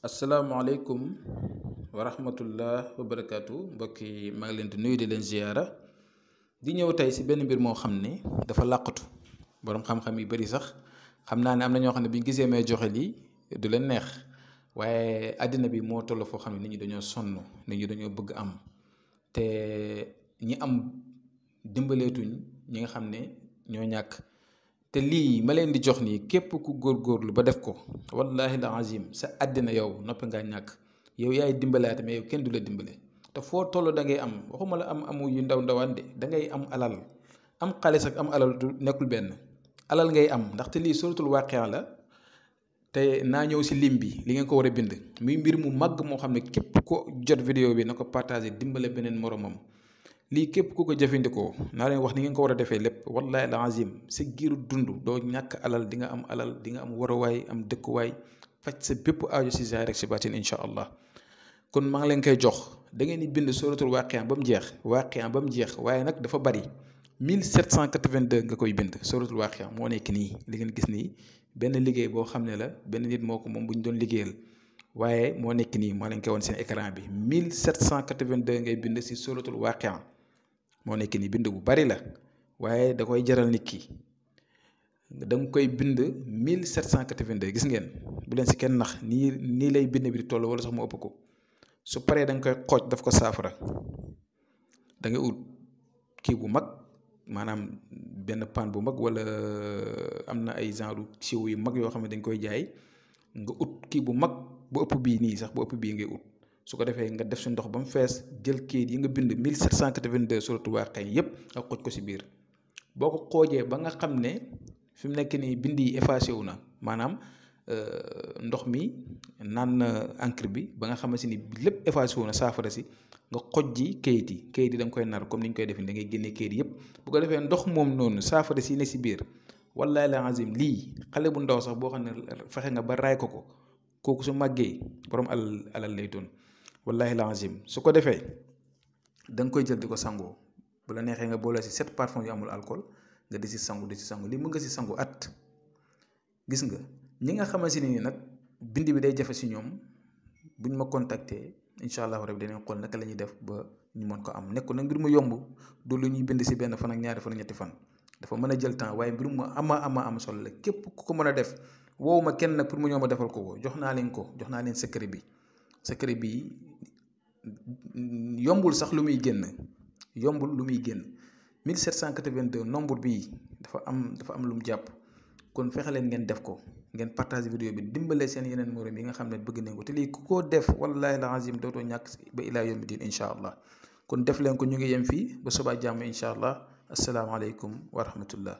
asalaamaaleykum wa rahmatullah wa barakaatu mbokk yi maa ngi leen di nuyu di leen ziyaara di ñëw tey si benn mbir moo xam ne dafa làqatu boroom xam-xam yi bari sax xam naa ne am na ñoo xam ne bi ñu gisee may joxe lii du leen neex waaye àddina bi moo toll foo xam ne nit ñi dañoo sonn nit ñi dañoo bëgg am te ñi am dimbaleetuñ ñi nga xam ne ñoo ñàkk te lii ma leen di jox nii képp ku góorgóorlu ba def ko wallahi la azim sa àddina yow noppi ngaa ñàkk yow yaay dimbalaate mais yow kenn du la dimbale te foo toll da ngay am waxuma la am amu yu ndaw ndawaan de da ngay am alal am xaalis ak am alal du nekkul benn alal ngay am ndaxte lii suratul waaqia la te naa ñëw si lim bi li ngeen ko war a bind muy mbir mu màgg moo xam ne képp ko jot vidéo bi na ko partagé dimbale beneen moromam lii képp ku ko jëfandikoo naa leen wax ni ngeen ko war a defee lépp wallahi la azim sa giiru dund doo ñàkk alal di nga am alal di nga am waruwaay am dëkkuwaay faj sa bépp aajo si zaahir ak si baatin incha allah kon maa ngi leen koy jox da ngeen di bind suratul waaqia ba mu jeex waaye nag dafa bari 1782 nga koy bind suratul waaqia moo nekk nii li ngeen gis nii benn liggéey boo xam ne la benn nit moo ko moom bu ñu doon liggéeyal waaye moo nekk nii moo leen koy woon seen écran bi 1782 ngay bind si suratul waaqia moo nekk nii bind bu bari la waaye da koy jaral nit ki da nga koy bind 1782 gis ngeen bu leen si kenn nax nii lay bind bi di toll wala sax mu ëpp ko su paree da nga koy xooj daf ko saafara da nga ut kii bu mag maanaam benn pan bu mag wala am na ay genre siwo yu mag yoo xam ne dañ koy jaay nga ut kii bu mag bu ëpp bii nii sax bu ëpp bii ngay ut su ko defee nga def si ndox ba mu fees jël kayit yi nga bind 1782 suratul waaqia yépp nga xooj ko si biir boo ko xoojee ba nga xam ne fi mu nekk nii bind yi effacé wu na maanaam ndox mi naan na encre bi ba nga xamante ni lépp effacé wu na saafara si nga xoj ji kayit yi da nga koy nar comme ni ñu koy defee da ngay génne kayit yépp bu ko defee ndox moom noonu saafara si ne si biir wallahi la azim lii xale bu ndaw sax boo xam ne fexe nga ba raay ko kooku su màggee borom alal lay doon wallahi la azim su ko defee da nga koy jël di ko sangoo bu la neexee nga boole si 7 parfum yu amul alcool nga di si sangu lii mën nga si sangu at gis nga ñi nga xamante ni nag bind bi day jafe si ñoom buñ ma contacter incha allah rabi danañ xool naka la ñuy def ba ñu mën ko am nekk nag mbir mu yomb du lu ñuy bind si benn fan ak ñaari fan ak ñetti fan dafa mën a jël temps waaye mbir mu ama solo la képp ku ko mën a def woowu ma kenn nag pour mu ñëw ma defal ko jox naa leen secret bi yombul sax lu muy génn 1782 nombre bii dafa am lu mu jàpp kon fexe leen ngeen def ko ngeen partage vidéo bi dimbale seen yeneen morom yi nga xam ne bëgg nañ ko te lii ku ko def wallahi la azim dootoo ñàkk ba ilaa yawmi diin incha allah kon def leen ko ñu ngi yem fii ba subaa jàmm incha allah asalaamaaleykum wa rahmatullah